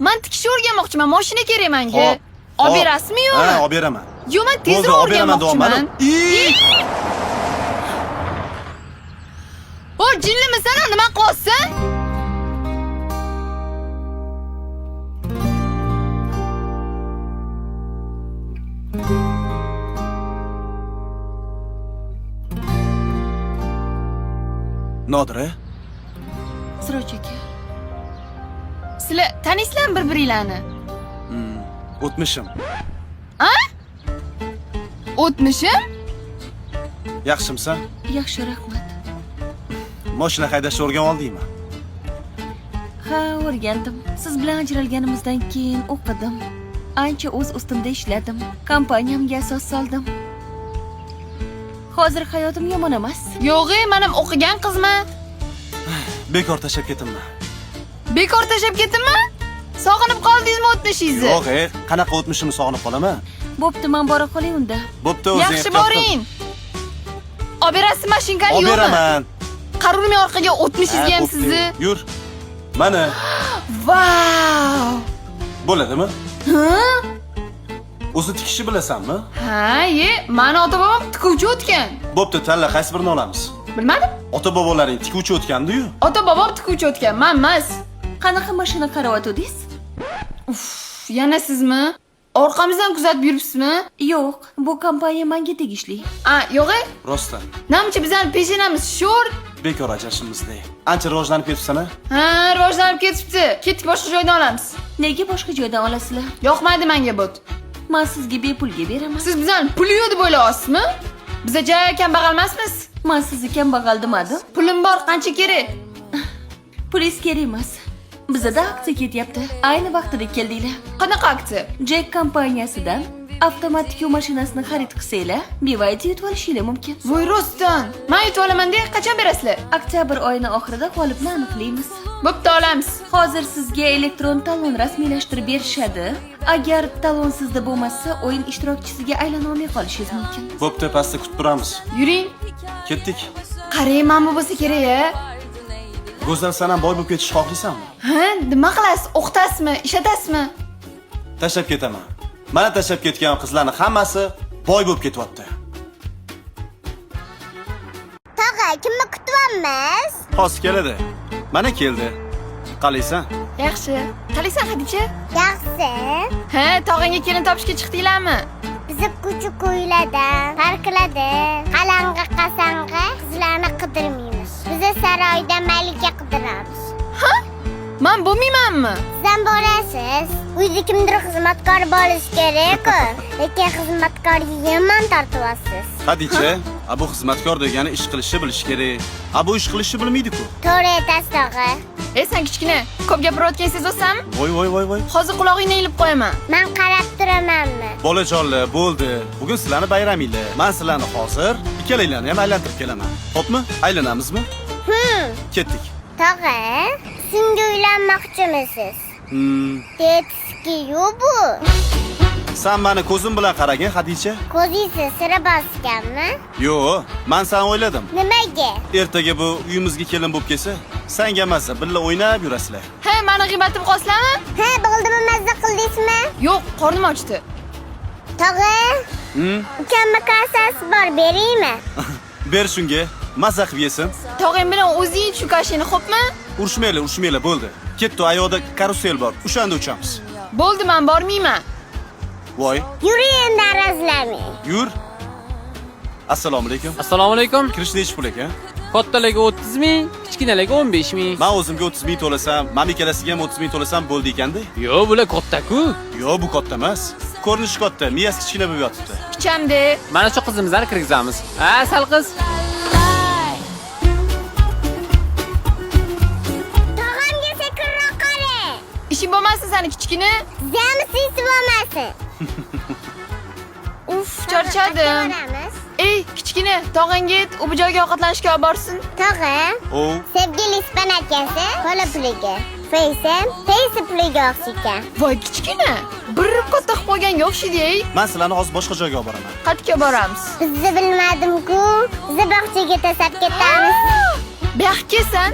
Man tikishni o'rganmoqchiman, mashina kerak menga. Hop. Olib berasizmi yo'qmi? Ha, olib beraman. Yo'q, man Bo'ldi, tezroq olib beraman o'rganmoqchiman. deyapman. O, jinlimisan, nima qilyapsan? Nodira, Siroj aka. Sizlar taniysizlarmi bir-biringlarni? O'tmishim. O'tmishim? Yaxshimisan? Yaxshi, rahmat. Mashina haydashni o'rganib oldingmi? Ha, o'rgandim. Siz bilan ajralganimizdan keyin o'qidim. Ancha o'z ustimda ishladim. Kompaniyamga asos soldim. Hozir hayotim yomon emas. Yo'q, men ham o'qigan qizman. Bekor tashlab ketinma. Bekor tashlab ketdimmi? Sog'inib qoldingizmi o'tmishingizni? Yo'q, qanaqa o'tmishimni sog'inib qolaman? Bo'pti, men bora qolay unda. Bo'pti, o'zing Yaxshi ehtiyot qil. boring. Olib berasizmi mashinkani Olib yo'qmi? beraman. Qarurmay orqaga o'tmishingizga Ha, ham bo'pti. sizni. Yur. Mana, Vau! bo'ladimi? Ha? O'zi tikishni bilasanmi? Ha, ye, mani ota-bobom tikuvchi o'tgan. Bo'pti, tanla, qaysi birini olamiz? Bilmadim. Ota-bobolaring tikuvchi o'tgandi-yu. Ota-bobom tikuvchi o'tgan, men emas. Qanaqa mashina qarawatdingiz? Uff, yana sizmi? Orqamizdan kuzatib yuribsizmi? Yo'q, bu kompaniya menga tegishli. A, yo'q, e? Rostdan, Namcha bizani peshanamiz sho'r. bekor ajrashimizda. Ancha rivojlanib ketibsan-a? Ha, rivojlanib ketibdi. Ketdik, boshqa joydan olamiz. Nega boshqa joydan olasizlar? Yoqmadi menga bu. Men sizga bepulga beraman. Siz bizani pul yo'q deb o'ylayapsizmi? Biza ja kambag'al emasmiz. Men sizni kambag'al demadim. Pulim bor, qancha kerak? Pulingiz kerak emas. Bizada aksiya ketyapti. Ayni vaqtida keldinglar. Qanaqa aksiya? Jack kompaniyasidan avtomat tikuv mashinasini xarid qilsanglar, BYD yutib olishinglar mumkin. Voy rostdan. Men yutib olaman de, qachon berasizlar? Oktyabr oyini oxirida g'olibni aniqlaymiz. Bo'pti, olamiz. Hozir sizga elektron talon rasmiylashtirib berishadi. Agar talon sizda bo'lmasa, o'yin ishtirokchisiga aylana olmay qolishingiz mumkin. Bo'pti, pastda kutib turamiz. Yuring. Ketdik. Qarang, mana bu bo'lsa kerak a. Go'zal, san ham boy bo'lib ketishni xohlaysanmi? Ha, nima qilasiz? O'qitasizmi? Ishlatasizmi? Tashlab ketaman. Mana tashlab ketgan qizlarning hammasi boy bo'lib ketyapti. Tog'a, kimni kutyapmiz? Hozir keladi. Mana keldi. Qalaysan? Yaxshi. Qalaysan, Hadicha? Yaxshi. Ha, tog'angga kelin topishga chiqdinglarmi? Bizni ko'cha ko'ylarda, parklarda, qalang'i qasang'i qizlarni qidirmaymiz. Bizni saroyda malika qidiramiz. Man bo'lmaymanmi? Siz ham borasiz. Uyda kimdir xizmatkor bo'lishi kerak-ku. Lekin xizmatkorga yomon tortyapsiz. Hadicha, a bu xizmatkor degani ish qilishni bilish kerak. A bu ish qilishni bilmaydi-ku. To'g'ri aytasiz, tog'a. Ey, sen kichkina, ko'p gapirayotgan sezyapsanmi? Voy voy voy voy. Hozir qulog'ingni ilib qo'yaman. Men qarab turamanmi? Bolajonlar, bo'ldi. Bugun sizlarni bayraminglar. Men sizlarni hozir ikkalanglarni ham aylantirib kelaman. Xo'pmi? Aylanamizmi? Ketdik. Tog'a, senga uylanmoqchimisiz? Tetski-yu bu. Sen meni ko'zim bilan qaragin, Hadicha. Ko'zingizni sira bosganmi? Yo'q, men seni o'yladim. Nimaga? Ertaga bu uyimizga kelin bo'lib kelsa, sanga mazza birga o'ynab yurasizlar. Ha, mani g'iybatim qolsizlarmi? Ha, bo'ldimi mazza qildingizmi? Yo'q, qornim ochdi. Tog'a, ukamni kasasi bor, beraymi? Ber shunga, mazza qilib yesin. Tog'ang bilan o'zing shu kashini, xo'pmi? Urushmanglar, urushmanglar, bo'ldi. Ketdi, ayoqda karusel bor. O'shanda uchamiz. Bo'ldi, men bormayman. Voy, Yuring endi arazlamang. yur. Assalomu alaykum. Assalomu alaykum. Kirish nechi pul ekan? Kattalarga 30 ming, kichkinalarga 15 ming. Men o'zimga 30 ming to'lasam, mam ikkalasiga ham 30 ming to'lasam bo'ldi ekanda. Yo'q, bular katta-ku. Yo'q, bu katta emas. Ko'rinishi katta, miyasi kichkina bo'lib yotibdi. Pichamda. Mana shu qizimizni kirgizamiz. Ha, sal qiz. Tog'amga sekinroq qarang. Ishing bo'lmasin sani kichkina. Zami sinsi bo'lmasin. Uf, charchadim. Boramiz. Ey, kichkina, tog'angga ayt, u bu joyga ovqatlanishga olib borsin. Tog'a, O, sevgili ispan akasi qo'li puliga. Faysam, Faysi puliga o'xshaykan. Voy, kichkina, bir katta qilib qo'yganga o'xshaydi, ey. men sizlarni hozir boshqa joyga olib boraman. Qayerga boramiz? Bizni bilmadim-ku. Bizni bog'chaga tashlab ketamiz. Bu yoqqa kelsan.